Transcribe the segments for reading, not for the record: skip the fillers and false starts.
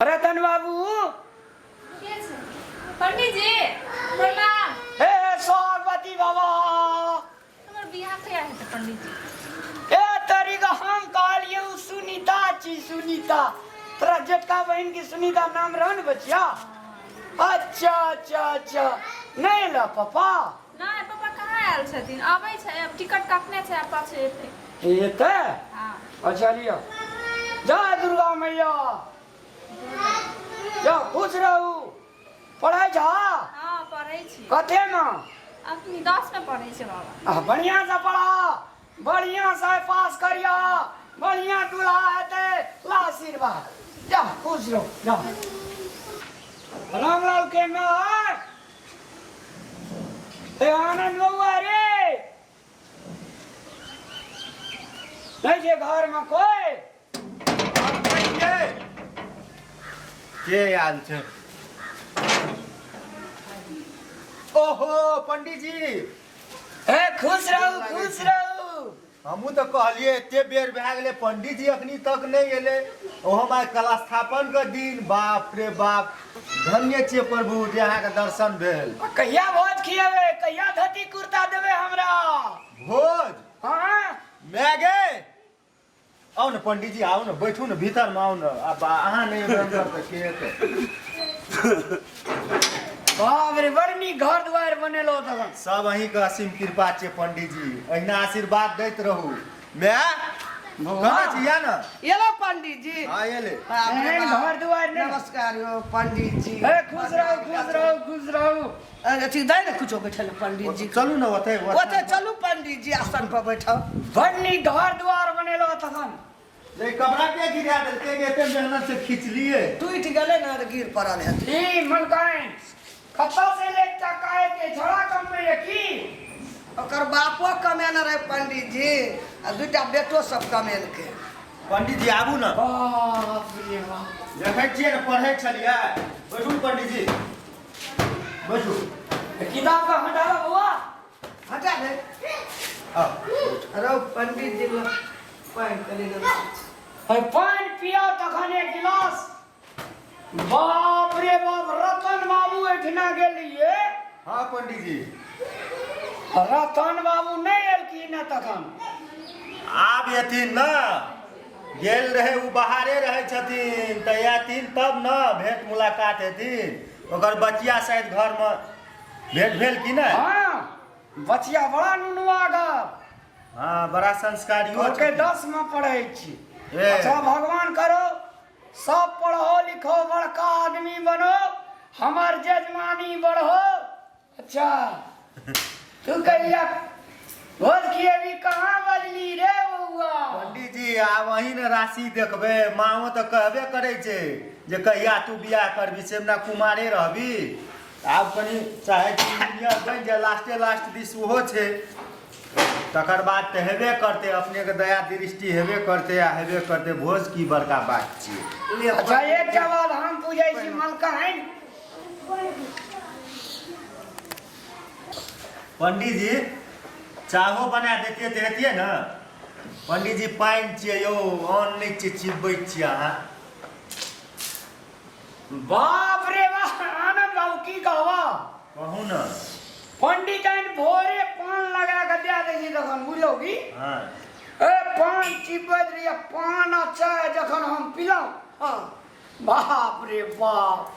रतन बाबू। के छै? पंडीजी प्रणाम। हे सोहागवती बाबा। हमर बियाह कहिया हेतै पंडीजी? ए तरीका हम कहलिए उ सुनीता छी, सुनीता तोरा जेठका बहिन की सुनीता नाम रह ने बचिया। अच्छा अच्छा अच्छा, नहीं ला पापा? नहि, पापा कहाँ आयल छथिन, अबै छै, अब टिकट काटने छै, आब पाछे एतै। एतै? हँ। अच्छा लिअ, जय दुर्गा मैया, जाओ खुश रहू। पढ़ै छा? हाँ, पढ़ै छी। कते में? अखनी 10 में पढ़ै छै बाबा। आ, बढ़िया से पढ़ा, बढ़िया से पास करिया, बढ़िया दूल्हा हेतै। ला आशीर्वाद, जा खुश रहो जा। रामलाल के मार ए आनंद बउआ रे, नहीं छै घर में कोई? के आयल छै? ओहो पंडीजी। ए खुश रहू, खुश रहू। हमहूँ तऽ कहलियै एते बेर भए गेलै, पंडीजी अखनी तक नहि एलै, ओहोमे आइ कलस्थापन के दिन। बाप रे बाप, धन्य छियै प्रभु जे अहाँके दर्शन भेल। आ कहिया भोज खियेबै? कहिया धोती कुर्ता देबै हमरा? भोज? हाँ। माय गे, आउ ने पंडीजी, आउ ने, बैठू ने, भीतरमे आउ ने। आब अहाँ नहि एबै अंदर तऽ के एतै? बाप रे, बड़ नीक घर दुआरि बनेलो तखन। सब अहींके असीम कृपा छै पंडीजी, अहिना आशीर्वाद दैत रहू। माय, कहाँ छी? या ने। एलो पंडीजी। हाँ, एले। बाप रे एहन बाप। घर दुआरि नहि। नमस्कार यो पंडीजी। ए खुश रहू, खुश रहू, खुश रहू। अथी दै ने कुछो बैठल पंडीजी। चलू ने ओतै। ओतै चलू पंडीजी, आसन पर बैठो। बड़ नीक घर दुआर बनेलो तखन। रे, कपड़ा के गिरा देलकै? एते मेहनत से खींचलिए। टूटि गेलै ने तऽ गिर पड़ल हेतै। ई मलकाइन कतऽ से ले टका के छोड़ा कमबै की? ओकर बापो कमेने रहै पंडीजी, आ दूटा बेटो सब कमेलकै। पंडीजी आबू ने। बाप रे बाप। देखै छियै ने, पढ़ै छलियै। बैठू ने पंडीजी, बैठू। किताब का हटा लो बउआ। हटा दे। आउ। अरे पंडित जी लग पानि कनि लेबै। अरे पानि पिया तखन एक गिलास। बाप रे बाप, रतन बाबू एहिठिना गेलिए। हाँ पंडीजी। रतन बाबू नहि एलखिन हँ तखन? आब एथिन न, गेल रहै ओ, बाहरे रहै छथिन, तऽ एथिन तब न भेंट मुलाकात हेथिन। ओकर बचिया शायद घरमे भेंट भेल कि नहि? हाँ, बचिया बड़ा नुनुआ गर। हाँ, बड़ा संस्कारियो कहलकै छथिन। 10 में पढ़ै छी। ए। अच्छा, भगवान करो सब पढ़ो लिखो, बड़का आदमी बनो, हमर जजमानी बढ़ो। अच्छा, तू कहिया भोज खिएबी? कहाँ बजली रे बउआ? पंडीजी, आब अहीं ने राशि देखबै। माओ तऽ कहबे करै छै जे कहिया तू बियाह करबी, से हमरा कुमारे रहबी। आब कनि चाहै छी इंजीनियर बनि जाय, लास्टे लास्ट दिस ओहो छै, तकर बाद तऽ हेबे करतै। अपनेके दया दृष्टि हेबे करतै आ हेबे करतै भोज, की बड़का बात छियै। लिअ। अच्छा, एकटा बात हम पूछै छी मलकाइन। पंडीजी, चाहो बना देतियै तऽ हेतियै ने। पंडीजी, पानि छियै यौ, अन्न नहि छियै, चिबबै छियै अहाँ। बाप रे बाप, आनंद बाबू, की कहबा? कहू ने। पंडित भोरे पान लगा के दे दै छै तखन बुझलौ की? हाँ। ए पान चिबैत रहियै, पान आ चाय जखन हम पिलहुँ, बाप रे बाप,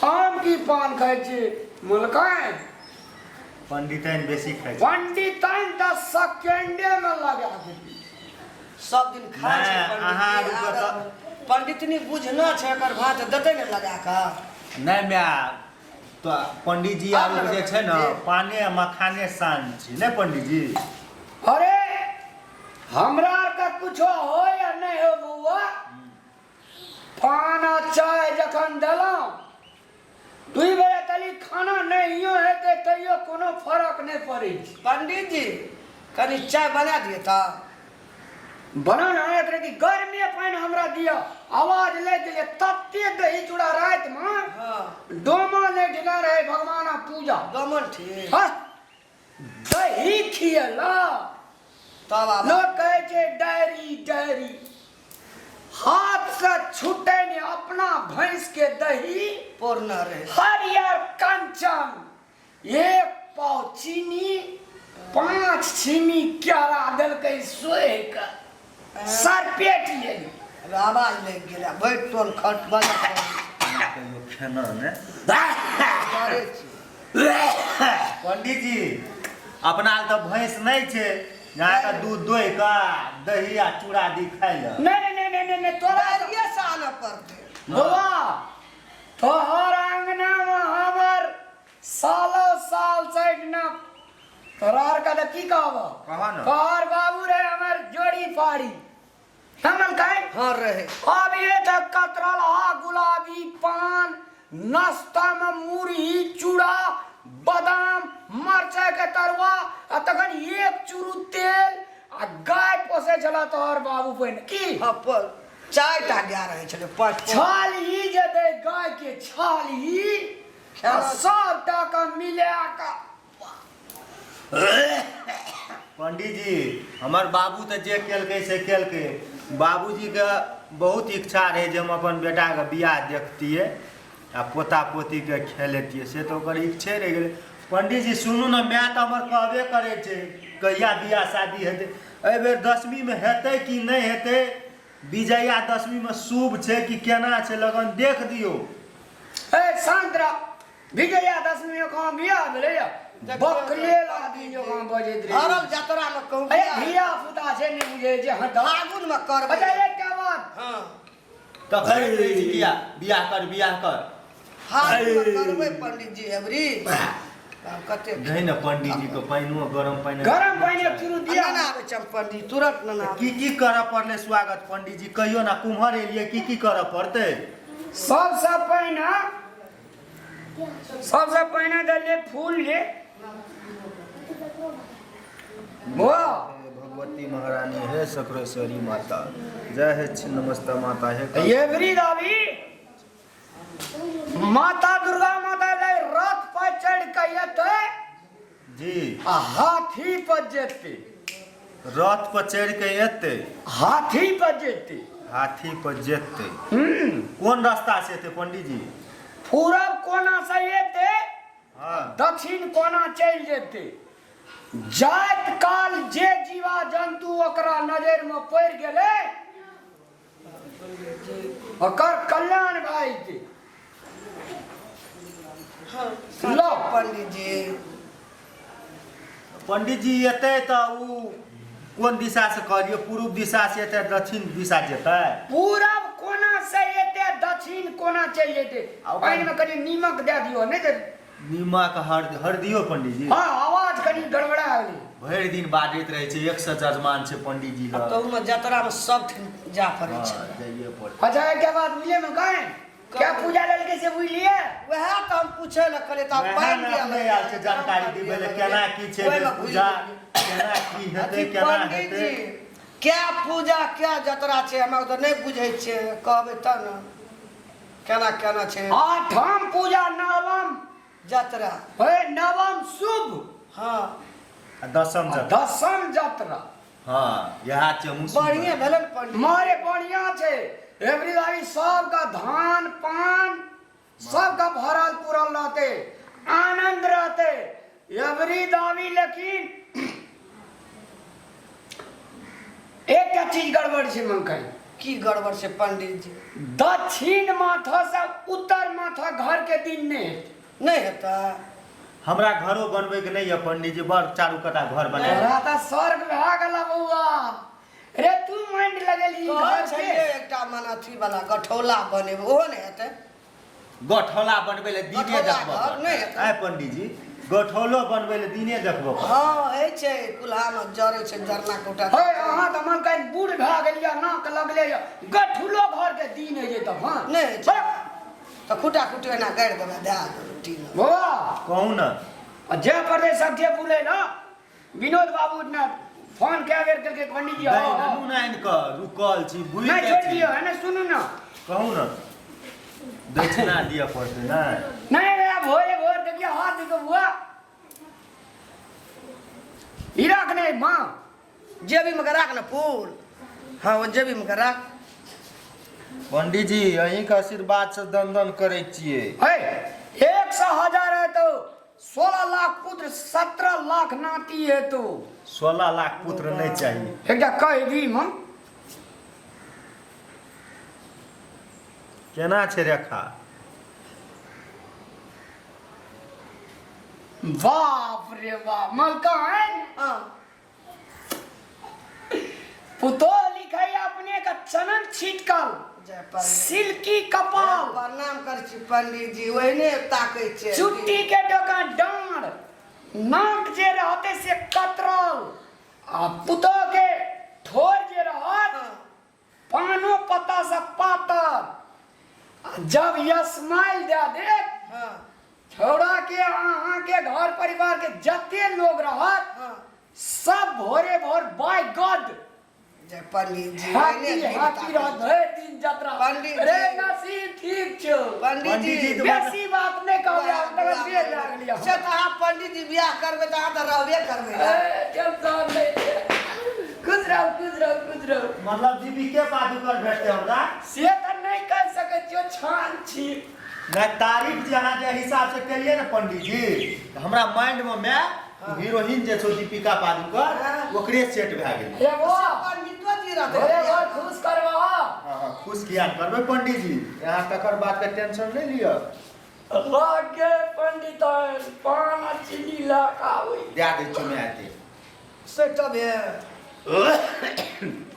हम की पान खाइ छी मलकाइन? पंडितैन बेसी खाइ छै। पंडितैन तऽ सेकेंडे मे लगा देली। सब दिन खाइ छै। नहि, पंडित अहाँ जी, रुकऽ आदत। तऽ। पंडितनी बुझना छै, एकर भात देतै ने लगा कऽ। नहि माय, तऽ पंडीजी आब आरो जे छै ने, पंडीजी। पाने आ मखाने शान छी नहि पंडीजी? अरे हमरा आरके कुछो हो या नहि हो बौआ, पान आ चाय जखन देलहुँ, 2 बजे तली खाना नहियो हेतै तैयो कोनो फरक नहि पड़ै छै। पंडित जी, कनि चाय बना दिअ तऽ। बना ने, एक रति गर्मे पानि हमरा दिअ। आवाज लागि गेलै तते दही चूड़ा रातिमे। डोमा नहि ढिला रहै भगवानक पूजा। डोमन ठीक। हँ, दही खियला तब आब लोक कहै छै डायरी डायरी। हाथ से छूटे ने अपना भैंस के दही पौरना रहे हरियर कंचन एक पाव चीनी 5 छीमी केरा देलकै सोहि के सरपेट लेली। आवाज लागि गेलै भरि टोल खट बजा कहियो खेना ने करै छी। पंडीजी अपना लग तऽ भैंस नहि छै अहाँके दूध दोहि कऽ दही आ चूड़ा दी खाइ लए। नहि नहि नहि नहि नहि तोरा बारिए से आनऽ पड़तै। बौआ तोहर आंगनामे हमर सालो साल साइड ना तोरा आर के तऽ की कहबो कह ने। तोहर बाबू रहे हमर जोड़ी फाड़ी समझ गए। हाँ रहे। अब ये तक कतरल हा गुलाबी पान नाश्ता में मुरही चूड़ा बादाम मरचाई के तरुआ आ तखन एक चूरू तेल आ गाय पोसे छला तोहर बाबू पहिने की। हाँ पर चारि टा गाय रहै छलै 5 छाल ही जे दे गाय के छाल ही आ सब टाका मिला के। पंडीजी हमर बाबू तऽ जे केलकै से केलकै। बाबूजीके बहुत इच्छा रहै जे हम अपन बेटाके बियाह देखतियै आ पोता पोतीके खेलेतियै, से तऽ ओकर इच्छे रहि गेलै। पंडीजी सुनू ने, माय तऽ हमर कहबे करै छै कहिया बियाह शादी हेतै, एहिबेर दसमीमे हेतै कि नहि हेतै, विजया दशमीमे शुभ छै कि केना छै लगन देख दियौ। ए शांत रह, विजया दशमी कहाँ बियाह भेलै या बकलेल आदमी जो कहाँ बजैत रहै। हरल जतरा मे कहूँ ए धिया पुता छै नहि बुझै छै। हँ तऽ फागुन मे करबै। अच्छा एकटा बात। हँ तखन कहै छी बियाह बियाह कर बियाह कर। फागुन मे करबै पंडीजी एबरी। आब कते दही ने पंडीजी के पानिओ गरम पानि गरम पानि एक चूरू दिया। ना आबै छै पंडीजी तुरंत ना आबै। की की करऽ पड़लै स्वागत पंडीजी कहियो ना, कुम्हर एलियै की की करऽ पड़तै? सबसँ पहिने सबसँ पहिने देलियै फूल ले। वाह भगवती महारानी हे सकरेश्वरी माता जय हे छिन्नमस्ता माता हे एवरी दावी माता दुर्गा माता ले रथ पर चढ़ के एतै जी आ हाथी पर जेतै। रथ पर चढ़ के एतै हाथी पर जेतै। हाथी पर जेतै। कोन रास्ता से एतै पंडीजी? पूरब कोना से एतै हाँ दक्षिण कोना चलि जेतै। जाइत काल जे जीवा जन्तु ओकरा नजर में पड़ि गेलै ओकर कल्याण भए जेतै। लो पंडीजी। पंडीजी एतै तऽ उ कोन दिशा से कहलियै? पूर्व दिशा से एतै दक्षिण दिशा जेतै? पूरब कोना से एतै दक्षिण कोना चलि जेतै। पानि में कनि नीमक दए दियौ नहि तऽ नीमक हरदियो पंडीजी। हाँ आवाज कनि गड़बड़ा गेलै। भरि दिन बाजैत रहै छै, एक सए जजमान छै पंडीजी लग। तहूमे जतरा मे सब ठाम जा पड़ै छै। जाइए पड़ै। अच्छा एकटा बात बुझलियै ने काहे क्या पूजा लेलकै से बुझलियै? वएह तऽ हम पूछै लए कहलियै तऽ वएह पानि ने दिअ अपने आयल छै जानकारी देबै लए केना की छै पूजा केना की हेतै केना हेतै। क्या पूजा क्या जतरा छै हमरा तऽ नहि बुझै छियै, कहबै तब ने केना केना छै। आठम पूजा नवम जतरा हे नवम शुभ हाँ आ दसम जतरा। दसम जतरा। हाँ इएह छै हमहूँ बढ़िया भेलै ने पंडीजी। मारे बढ़िया छै एवरी दादी सबका धान पान सबका भरल पुरल रहते आनंद रहते एवरी दावी। लेकिन एकटा चीज गड़बड़ छै मंकई। की गड़बड़ छै पंडीजी? दक्षिण माथा से उत्तर माथा घर के दिन नहि हेतै। नहि हेतै? हमरा घरो बनबै के नहि यऽ पंडीजी, बड़ चारू कता घर बना। तोरा तऽ स्वर्ग भए गेल बौआ। रे तू माइंड लगेलही कहै घर के। छलियै एकटा मन अथी वाला गठौला बनेबै, ओहो नहि हेतै? गठौला बनबै लए दिने गठौला देखबऽ घर पड़तै। नहि हेतै। आइ पंडीजी गठौलो बनबै लए दिने देखबऽ पड़तै। हाँ होइ छै कुल्हामे जरै छै जरना कोटा। हे अहाँ तऽ मन कनि बूढ़ भए गेलियै नाक लगले यऽ गठुलो घर के दिन होइ छै तब। हाँ नहि होइ छै तऽ खुटा खुटी एना गाड़ि देबै दए देबै टीन। बौआ कहू ने। आ जे प्रदेश सब जे बोले ना विनोद बाबू ने फोन कए बेर केलकै पंडीजी। नहि नून आनि कऽ रुकल छी बुझि नहि जाइ छोड़ि छी। दियौ है ने सुनू ने। कहू ने दक्षिणा दिअ पड़तै ने? नहीं रे भोरे भोर देखिए हाथ देखो बुआ ई राख नहीं माँ जेबी में राख ने फूल। हाँ वो जेबी में राख। पंडीजी अहींके आशीर्वाद से दन दन करै छियै। है 100,000 हेतौ, 16 लाख पुत्र, 17 लाख नाती हेतौ। 16 लाख पुत्र नहि चाही। एकटा कहि दी मन। केना छै रेखा? बाप रे बाप, मलकान। हाँ। पुतोह लिखै अपने का चनन छिटकल जय पंडीजी। सिल्की कपाल। प्रणाम करै छी पंडीजी, ओहिने ताकै छियै। चुट्टी के डोका डाँड़, नाक जे रहते से कतरल आ पुतोह के ठोर जे रहत पानो पत्ता से पातर आ जब स्माइल दे देत छौड़ा के, अहाँ के घर परिवार के जते लोग रहत सब भोरे भोर बाय गॉड जय पंडीजी। हैप्पी ओहिने हैप्पी रहत भरि दिन जतरा। पंडीजी। रे नसीब ठीक छौ। पंडीजी। पंडीजी तऽ बेसी बात नहि कहबै आब, तखन बेर लागली। से तऽ अहाँ पंडीजी बियाह करबै तऽ अहाँ तऽ रहबे करबै ने। ए, टेंशन नहि छै। खुश रहू, खुश रहू, खुश रहू। मतलब जीविके पादुकर भेटतै हमरा? से तऽ नहि कहि सकै छियौ, छान छी। नहि, तारीफ जे अहाँ जे हिसाब से केलियै ने पंडीजी, तऽ हमरा माइंड मे माय हीरोइन जे छौ दीपिका पादुकर, ओकरे सेट भए गेलै। हे बौआ, से पंडितो जी रहतै। भोरे भोर खुश करबह। हँ, खुश किया नहि करबै पंडीजी, अहाँ तकर बातके टेंशन नहि लिअ। लागे पंडित पान आ चीनी लऽ कऽ आबै। दए दै छियौ मायके। से तब हे।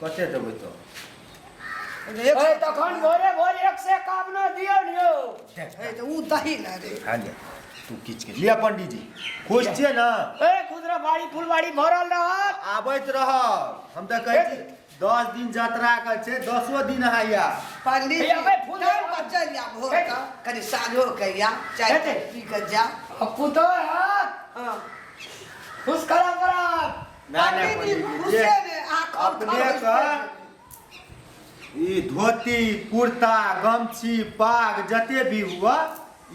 कते देबै तऽ? एक ए, तखन भोरे भोर 151 दियौ ने यौ। हे, तऽ उ दही ने रे। खा ले तू किछ के लिअ। पंडीजी खुश छियै ने? ए, खुदरा बाड़ी फुलबाड़ी भरल रहत। आबैत रहब। हम तऽ कहै छी 10 दिन जतरा के छै, 10 दिन अहाँ आयब। पंडीजी। हे, अबे फूल टाइम पर चलि जा, भोर हे। के कनि साँझो के या चाय हेतै। पी के जा। आ पुतोह हत खुश करऽ पड़त। नहि नहि। पंडीजी पंडीजी खुशे जे ने अहाँ खर खर अपने के ई धोती कुर्ता गमछी पाग जते भी हुआ,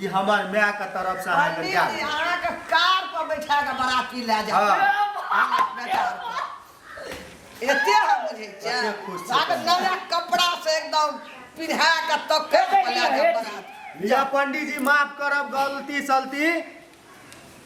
ई हमर माय के तरफ से अहाँके पंडीजी दए देब। अहाँके कार पर बैठा के बराती लए जायब। अपना कार पर। एते अहाँ बुझै छियै? कते खुश छै अहाँके पंडीजी। नया कपड़ा से एकदम पिन्हा के तब कार पर लए जायब बरात। लिअ पंडीजी, माफ करब गलती सलती,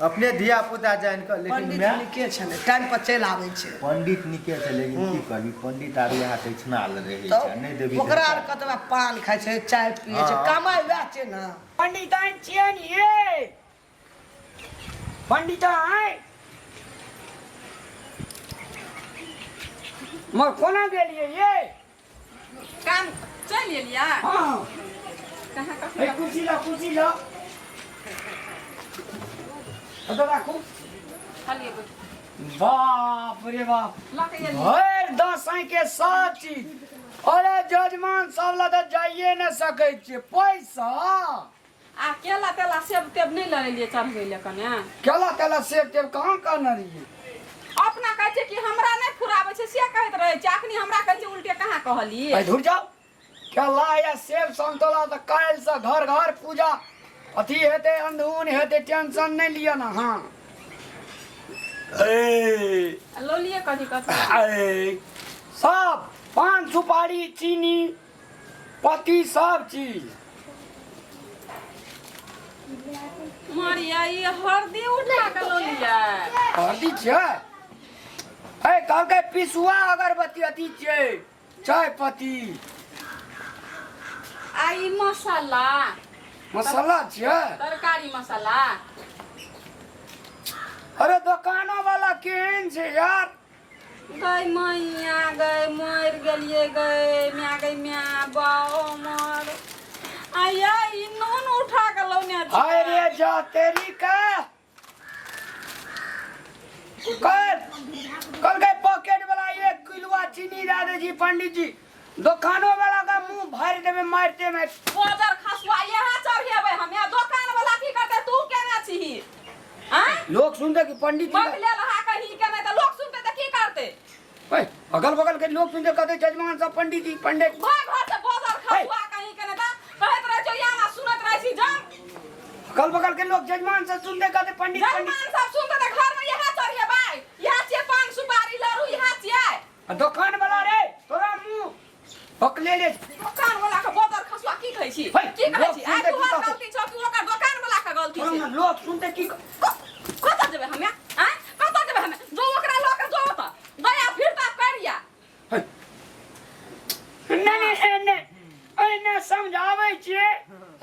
अपने धिया पुता जानि कऽ, लेकिन पंडित माय नीके छलै, टाइम पर चलि आबै छै। पंडित नीके छै, लेकिन की करबी, पंडित आब यहाँ दक्षिणा रहै छै, तऽ नहि देबी। ओकरा आर कतबा पान खाइ छै, चाय पियै छै। कमाइ वएह छै ने। पंडिताइन छियै नि ये पंडिताइन, मगर कोना गेलियै ये? काम चलि एलियै। हँ। कहाँ हे। कखन? कुर्सी ला, कुर्सी ला, ओतऽ राखू। खालिए बैठ। बाप रे बाप। लऽ के एलियै। भरि दसाई के सब चीज। अरे जजमान सब लग तऽ जाइए ने सकै छियै, पैसा। आ केला तेला सेब तेब नहि लऽ एलियै चढ़बै लए कने? केला तेला सेब तेब कहाँ कहने रहियै? अपना कहै छै कि हमरा नहि फुराबै छै, से कहैत रहै छै। अखनी हमरा कहै छै उल्टे, कहाँ कहलियै? भाई धुर जाओ, केला या सेब संतोला तऽ काल्हिसँ घर घर पूजा अथी हेतै, अंधून हेतै, टेंशन नहि लिअ ने। हाँ ए। लऽ लियै कथी कथी? ए, सब पान सुपारी चीनी पत्ती सब चीज। मरिया, ई हरदी उठा के लऽ लियै। हरदी छियै। ए, कहलकै पिसुआ अगरबत्ती अथी छियै, चाय पत्ती। आ ई मसाला? मसाला छियै। तरकारी मसाला। अरे दोकानो वाला केहन छै यार? गई मैया गई, मरि गेलियै गई म्या, गई म्या, बाओ मर। आया ई नून उठा के लौने छै। हाय रे जा तेरी का, कल कल के पॉकेट वाला 1 किलो चीनी दे दे जी पंडित जी, दोकानो वाला का मुंह भर देबे मारते में। बजर खसुआ, यहाँ चढ़ेबै हम। यहाँ दोकान वाला की करतै? तू केना छिही आँय? लोग सुनते कि पंडित जी मग लेल हा कहीं के नहि तऽ लोक सुनतै तऽ की करतै? ओए, अगल बगल के लोग सुनते, कहते जजमान सब पंडित जी पंडित। भाग घर से बजर खसुआ कहीं के। नहि तऽ कहैत रहै छौ यहाँ, सुनैत रहै छी जम। अगल बगल के लोग जजमान सब सुनते, कहते पंडित पंडित। जजमान सब सुनतै तऽ घर में यहाँ चढ़ेबै? यहाँ छियै पान सुपारी लड़ू, यहाँ छियै? आ दोकान वाला रे, तोरा मुंह पकले ले। दोकान वाला के छी? है, की कहै लोक छी? आइ सुनतै की तोहर कहतै? गलती छौ कि ओकर दोकान वाला के गलती छोड़ू छै? ने, लोक सुनते की कतऽ जेबै हमे? आँय, कतऽ जेबै हमे? जो ओकरा लऽ के जो ओतऽ दया फिरता करिया। नहीं नहीं नहीं एहिना समझाबै छियै।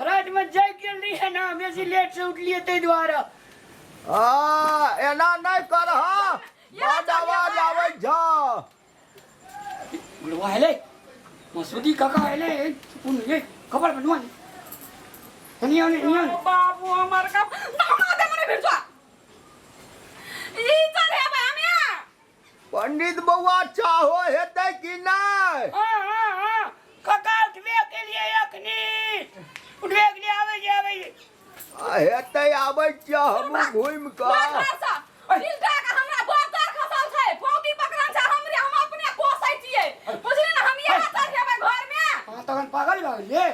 रातिमे जागि गेल रहियै ने, बेसी लेट से उठलियै ताहि दुआरे। आ एना नहि करह, बड आवाज आबै छौ। बुढ़वा एलै, मसूदी काका एलै। सुन ये खबर बनवा नहीं आने नहीं आने। बाबू हमर का दामा दे मने भिड़जा ई चढ़ेबै हमे। पंडित बौआ, चाहो हेतै कि नहि? हाँ हाँ हाँ काका, उठबे के लिए अखनी उठबे के लिए आबै छै, आबै छै। आ हेतै, आबै छियै हमहूँ घुमि कऽ। बाहर से मिलटा के हमरा बरतर खसल छै, फौती पकड़न छै हमरे, हम अपने पोसै छियै, बुझली ने? हम इएह चढ़ेबै घर में। हाँ, तखन पागल भऽ गेलियै?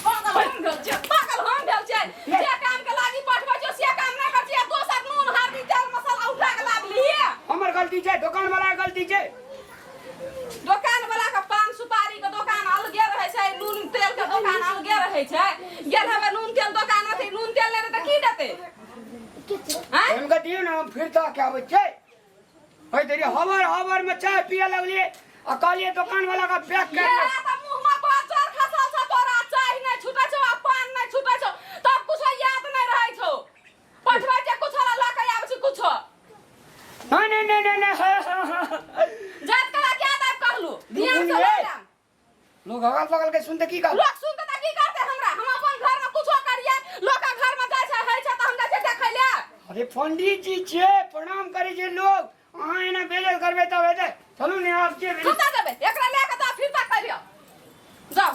पागल हम भेल छियै, पागल हम भेल छियै। जे काम के लागी पठबै छियै से काम नहि करै छियै, दोसर नून हरदी तेल मसाला उठा के लाबलियै। हमर गलती छै, दोकान वाला के गलती छै। दोकान वाला के पान सुपारी के दोकान अलगे रहै छै, नून तेल के दोकान अलगे रहै छै। गेल हेबै नून तेल दोकान, अथी नून तेल लेतै तऽ की देतै? आँय? हुनका दियौ ने, हम फिरता के आबै छै। है तेरी हवर हवर में चाय पिए लगलियै आ कहलियै दोकान वाला का पैक कर ले। ये तऽ मुँह में बाजर खसल छौ तोरा, चाय नहि छूटै छौ आ पान नहि छूटै छौ, तब कुछो याद नहि रहै छौ। पठबै छै कुछो लऽ के आबै छै कुछो। नहीं नहीं नहीं नहीं नहीं, हाँ, हाँ, हाँ। जात कला के याद आबि कहलू ध्यान से सुनिये। लऽ आयब। लोग अगल बगल के सुनते की कहत? लोक सुनते तऽ की करते हमरा? हम अपन घर में कुछो करिए, लोक घर में जाइ छै होइ छै तऽ हम जाइ छै देखै ले। अरे पंडित जी छियै, प्रणाम करै छै लोग। अहाँ एना बेइज्जत करबै तब हेतै? चलू ने आब के। कतऽ जेबै? एकरा लए कऽ तऽ फिरता करियौ, जाउ।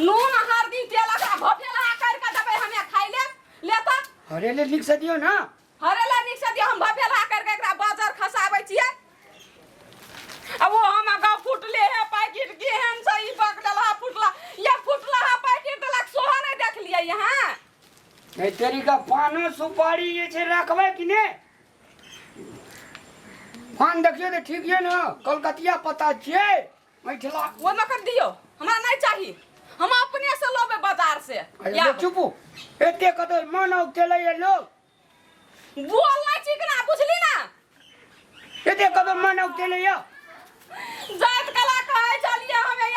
नून हरदी तेल एकरा भफेलहा करि कऽ देबै हमे खाइ ले ले तऽ। अरे ले, नीक से दियौ ने। हरे ला नीक से दियौ, हम भफेलहा करि कऽ एकरा बाजार खसाबै छियै। आ वो हम गाँव फुटले है पैकेट, केहन छै ई बकडलहा फुटला या फुटलहा पैकेट देलक, सोहा नहि देखलियै यहाँ। नहीं तेरी का पानो सुपारी जे छै रखबै कि नहि? पान देखियौ तऽ ठीक ये ने, कलकतिया पता छियै मिथिला। ओ नकर दियौ, हमरा नहीं चाही, हम अपने से लेबै बाजार से। अरे या चुपू, एते कतौ मन औकेलै ये लोग। बोल नहीं ठीक ना, बुझली ना? एते कतौ मन औकेलै ये। जात कला कहै छलियै हमे